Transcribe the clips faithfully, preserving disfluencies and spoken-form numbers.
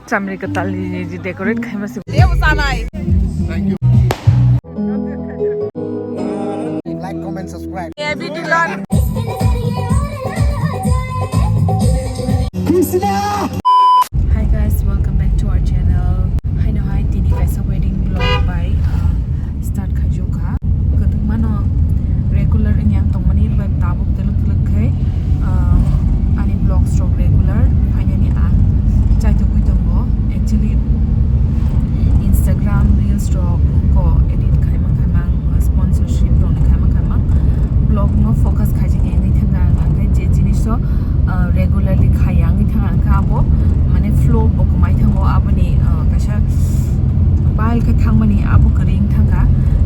Chamri kwtal ni decorate khaima se. Thank you. Like, comment, subscribe. Hi guys, welcome back to our channel. Haino hai tini kaisa wedding vlog bai, uh, start khaijokha. Kwtwngmano regular wngya tongmani bai tabuk twlwk twlwk khai, uh, ani vlogs rok regular phainani ang chaitugwi tongo. Actually, Instagram reels rok ko edit khaimang khaimang, uh, sponsorship rokni khaimang khaimang vlog no focus khaijak wngwi thangkha ang, ang tei je jinis o, uh, regularly khaiya wngwi thangkha ang khe abo mane flow bo kwmai thango, aboni, uh, kaisa bahai khe thangmani abo kwrwi wng thangkha,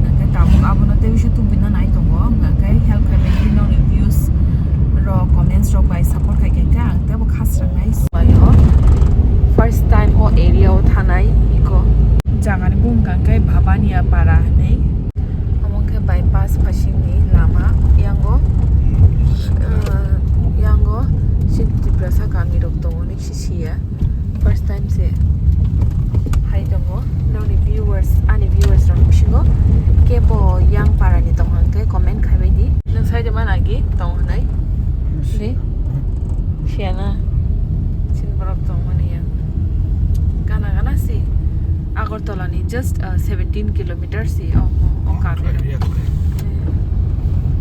ang khe tabuk abono tei usu tubui no nai tongo, ang khe help khai bai nokni views rok, comments rok bai support khai khe ang tei bo khasrangnai. Mayo first time o area o thanai iko. Jagani bumung khe Bhabania Para hinwi. Omo khe bypass phasingni lama yango, eh, yango sini Tiprasa kamirok tongo hinwi sisiya. First time se hai tongo. Nokni viewers, ani viewers rok bisingo kebo yang parani tong hwnkhe comment khaibai di. Nwng sai de mana agi tong hwnwi? Di. Siana. Sini borok tong mani ya. Gana gana si. Agartala ni just, uh, seventeen kilometers si. Oh, oh, oh, kami.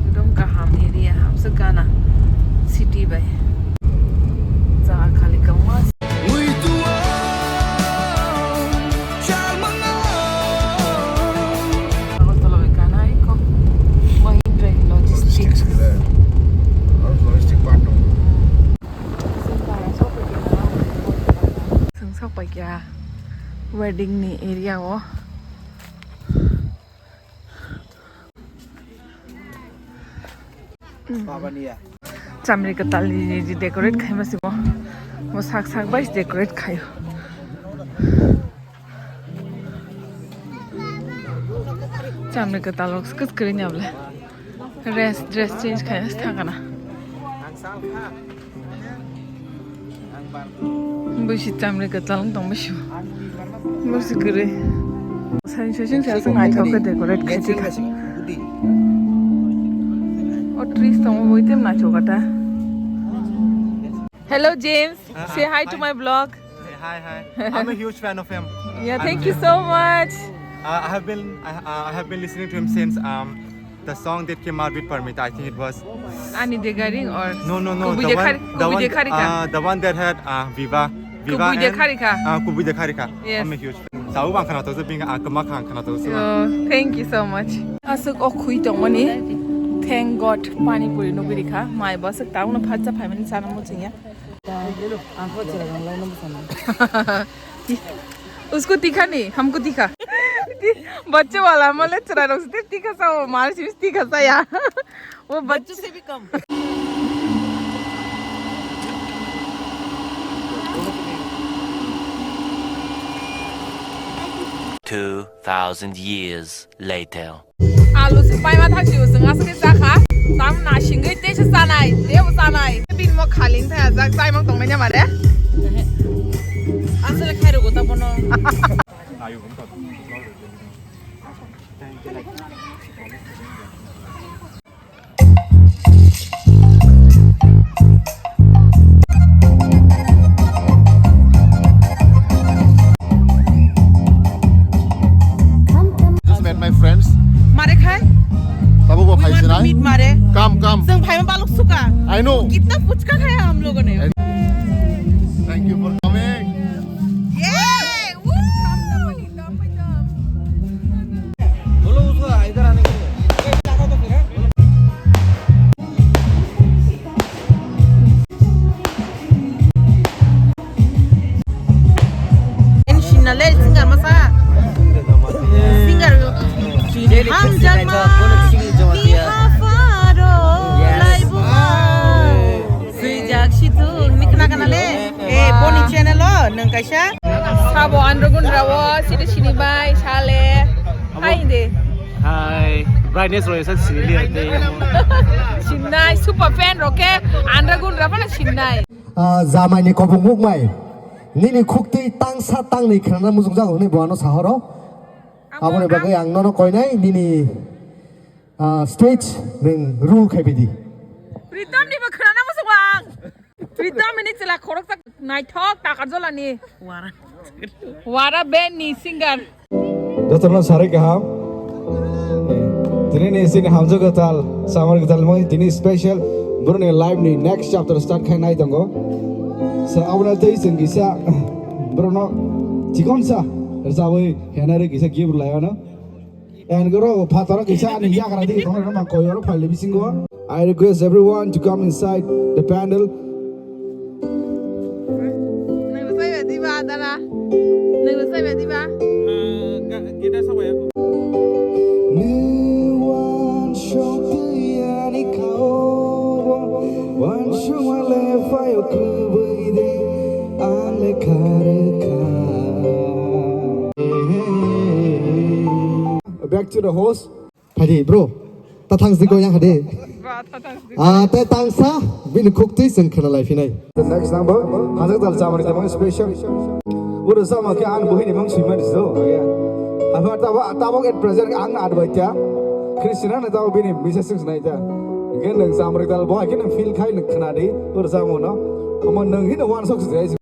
Ekdom kaham area, hamsa gana city bai. Jaga khali kama. Agartala bai gana iko. Mahindra Logistics. Logistics gila. Logistic part no. Sing sak pai kya wedding ni area o. Chamri kwtal ni decorate khaima se bo. Bo sak sak bai decorate khaio. Chamri kwtal rok swk kwrwi ni able. Rest, dress change khaina se thangana. Buisi chamri kwtal wng tong buisi. Buisi kwrwi. Sani sasing sasing naithok khe decorate khai tikha. O trees tongo bui tem naithok kata. Hello James, say hi to my vlog. Hey, hi, hi. I'm a huge fan of him. Yeah, thank you so much. Uh, I have been I, uh, I have been listening to him since, um, the song that came out with Parmita. I think it was Ani Degaring or No, no, no. Kubui The one, Dekhari-, the Kubui one, Dekharika. Uh, the one that had, uh, Viva. Viva Kubui and, Dekharika. Uh, Kubui Dekharika. Yes. I'm a huge fan. Tabuk ang khana toksa bini, ah, kwma kha ang khana toksa. Oh, thank you so much. Aswk o khwi tongmani. Thank God pani puri nugwi rikha. Mai bo aswk tabukno phatsa phaimani chana muchungya. उसको तीखा नहीं, हमको तीखा। बच्चे वाला, मतलब, चुरा रहा है, तीखा सा, वो मार चीज तीखा सा यार। वो बच्चों से भी कम। Two thousand years later. Alu se paima thang si usung aswk khe chakha. Tam nasingwi tei se chanai, tei bo chanai. Bin mo khaling thaya jak, chaimang tongnai nya mare. Aswk khe khairok ta bono. Just met my friends. Mare khai? Tabuk bo We want to phaisina. Meet mare. Come, come. Jeng phaima baluk suka. I know. Kitna puchka khaya hum logon ne. Thank you for coming. Yay! Woo! Singer masa. Singer. Hamjakma. Ni hafaro. Yes. Laibu. Swijak situ. Ni kana kana le. Eh, boni channel o nung kaisa. Sabo Androgun rawo, sidi sini bai, sale. Hai de. Hai, brightness roi sak sini liya de. Sinai, super fan roke, Androgun rawo na sinai. Ah, jamai ni kopung mukmai. Nini khuktwi tangsa tangni khnana muchungjago hwnwi bo ano sahoro. Aboni bagwi ang nono koinai nini, ah, stage nwng rule khaibidi. Pritam ni bo khnana muchungo ang. Pritam ni chwla khoroksa naithok takar jolani. Wara. Wara band ni singer. Jotono sarai kaham. Tini ni sini hamjak kwtal, samar kwtal mo tini special. Boroni life ni next chapter start khai nai tongo. So abona tei chwng kisa, borno chikon sa, rwchapwi henari kisa gift lai ano. And goro phataro kisa ani yagra di, kono mang koyoro phaile bisingo. I request everyone to come inside the pandal. Nang rwchapya diba, dara? Nang rwchapya diba? Nwng uansuk twi ani kha-o, uansukma le phai-o kwbwi de, ang le kha rwkha. Back to the host. Phaidi, bro. Ta thang si ko yang hade. Ba, ta thang si. Ah, te tangsa, bini khuktwi chwng khna lai phinai. The next number, hajak dal chamani tamo special. Uro sama ke an buhini mang sui mani so. Haba tabo, tabo at present ang na adbai ta. Christian na tabo bini misa sing nai ta. Gen nang samri dal bo, gen nang feel khai nang khna di. Uro sama no. Ama nang hino wan sok sui.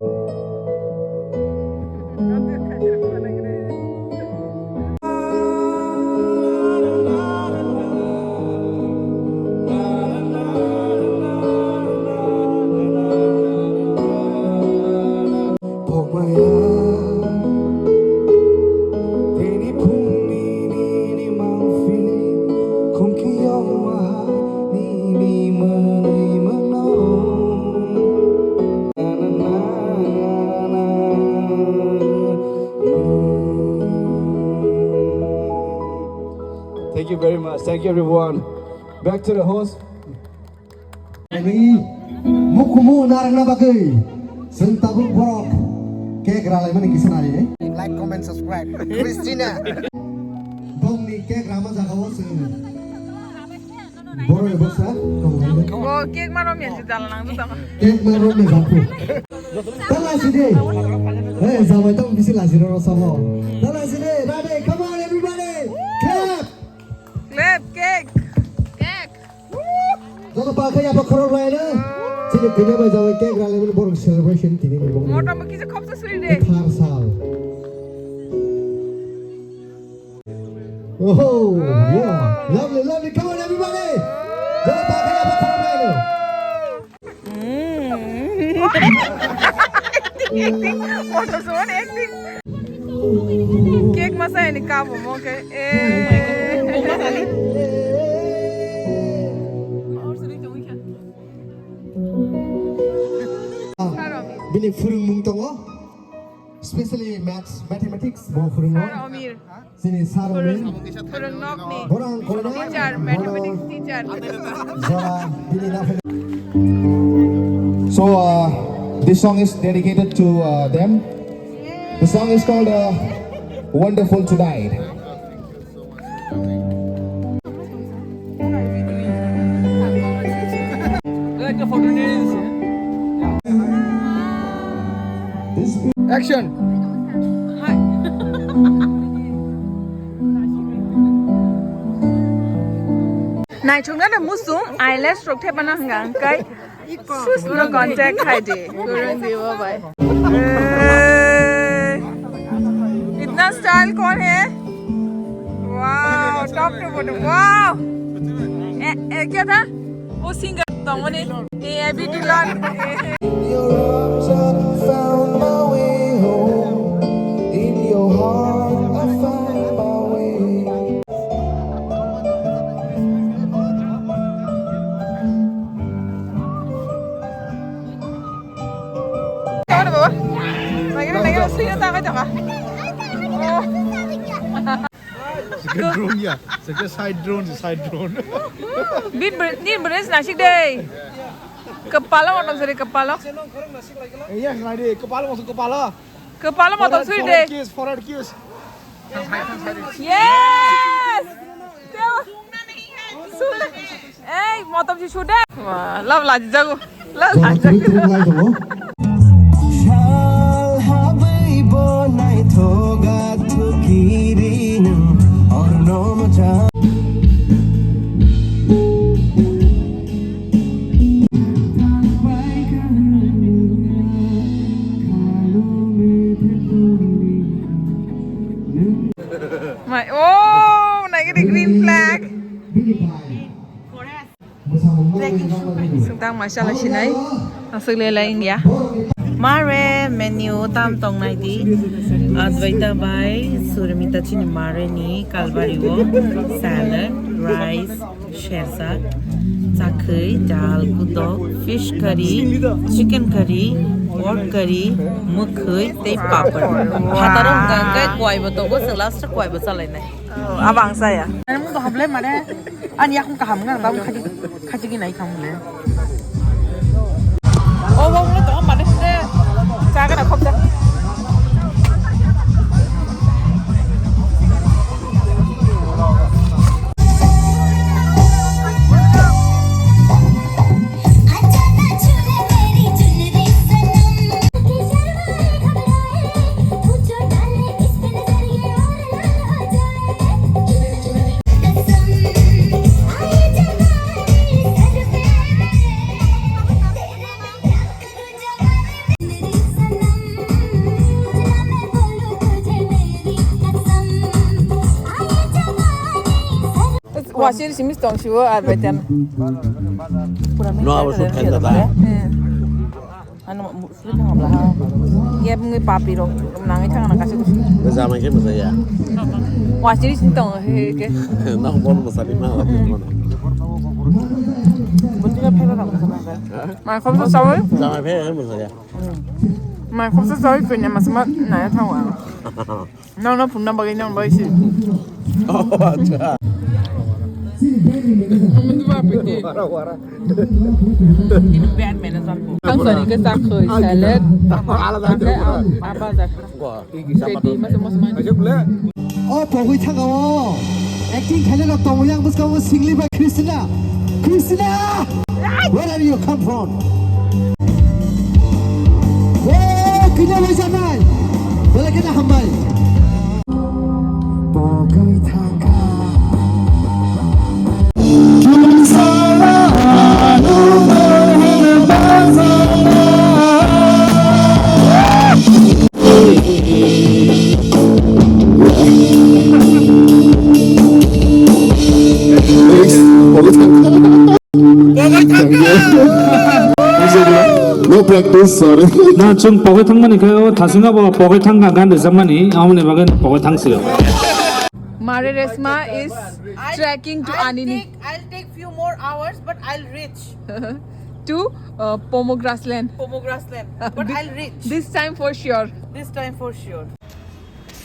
Thank you very much. Thank you, everyone. Back to the host. Ani mukumu narang na bagwi. Seng tabuk borok. Cake ralai mani kisa nai. Like, comment, subscribe. Christina. Bongni cake rama jaga o seng. Boro ebo sa. Bo cake mano miya si dala nang tu tama. Cake mano miya jaku. Tala si de. Eh, jamai tong bisi lasi ro sabo. Tala si de. Ready, come on, everybody. Clap. Clap, cake. Cake. Joto pa khe yapha khorok lai na. Chini kanya bai jamai cake ralai mani borok celebration tini ni bong. Mota mo kisa khopsa suri de. Thar sal. Oh, yeah. Lovely, lovely. Come on, everybody. Joto pa khe yapha khorok lai na. Mm. Acting, acting. Motor suan acting. Cake masa ini kamu mau ke? Eh. Bini phwrwngmung tongo, specially maths, mathematics bo phwrwngo. Sir Omir. Chini sir Omir. Phwrwng-, phwrwngnokni. Borang koina. Teacher, mathematics teacher. Jora bini na phai. So, uh, this song is dedicated to, uh, them. The song is called, uh, Wonderful Tonight. Action. Naithoknani muchung eyelash rok thepana hwnka hwnkhe. Sus no contact khai di. Kurang di bo bai. Eh, itna style kaun hai? Wow, top to bottom. Wow. Eh, eh, kya tha? Wo singer tongmani. Eh, eh, B T Lon. Your arms, I found my way home. In your heart, I find my way. Tama baba. Lagi na, lagi na, sini tama tama. Oh. Drone ya, side drone, side drone. Bin ber-, ni beres nasik deh. Kepala mau tong seri kepala. Iya, ngai deh, kepala masuk kepala. Kepala mau tong seri deh. Forward kiss, forward kiss. Yes! Ei, motom si sudah. Wah, love lagi jago. Love lagi jago. Jora turu turu lai tongo. Mai, oh, naigidi green flag. Trekking sungtang mai chala sinai. Aswk lelai wngya. Mare menu tam tong naidi. Advaita bai Surimita chini mare ni kalbari o salad, rice, sersa, chakhwi, dal, kutok, fish curry, chicken curry, pork curry, mwkhwi tei papar. Phataro hwnkha hwnkhe kwai bo tongo, chwng last o kwai bo chalainai. Oh, abang saya. Ani mung kaham le mane, ani yakung kaham nang tamo khaji khaji ki nai kham le. Oh, wow, no to mane se jaga na khop ja. Wasir simi tong siwo ar bai tan. No, abo sut khaina ta. Ano sut thang bla ha. Ye bungni papi rok nangwi thang na kasu. Jamai khe mujaya. Wasir simi tong he ke. Nang bon musali ma la. Bunti na phela rok. Ma khom sa sawi. Jamai phe mujaya. Ma khom sa sawi kunya masma na ya thang wa. No, no, phunna bagwi nang bai si. Oh, acha. Bad manners. Ang sorry ke sak khoi salad. Alada. Ang apa sak? Gua. Jadi masa masa mana? O pogwi thanga o. Acting khaina rok tongo yang bwskango singli bai Christina. Christina! Where are you come from? O kino bai janai. Bela kena hambai. Pogwi thanga. No practice, sorry. Na chwng pogwi thangmani khe o thasing abo pogwi thangkha gan rijak mani, aboni bagwi pogwi thang sio. Mare Resma is trekking to I'll Anini. Take, I'll take few more hours, but I'll reach. To, uh, Pomo grassland. Pomo grassland. But I'll reach. This time for sure. This time for sure.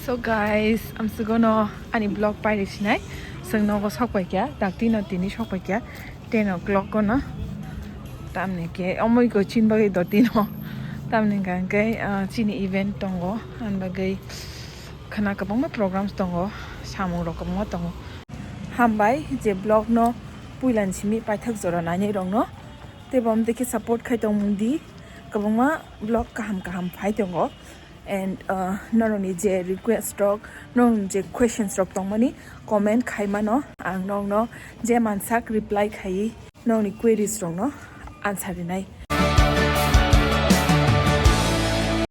So guys, amsugano ani vlog pairi sinai. Sengno go sokpai kya, dakti no tini sokpai kya, ten o'clock go no. Tamni ke omoi go chin bagwi do tino. Tamni hwnkha hwnkhe, ah, chini event tongo, ani bagwi khana kwbangma programs tongo, samung rok kwbangma tongo. Hambai je vlog no puilani simi paithak jora nainai rokno tei bo amtwi khe support khai tongmung di, kwbangma vlog kaham kaham phai tongo. And, uh, norokni je request rok, norokni je questions rok tongmani comment khai mano, ang norokno je mansak reply khaiwi norokni queries rokno answer rinai.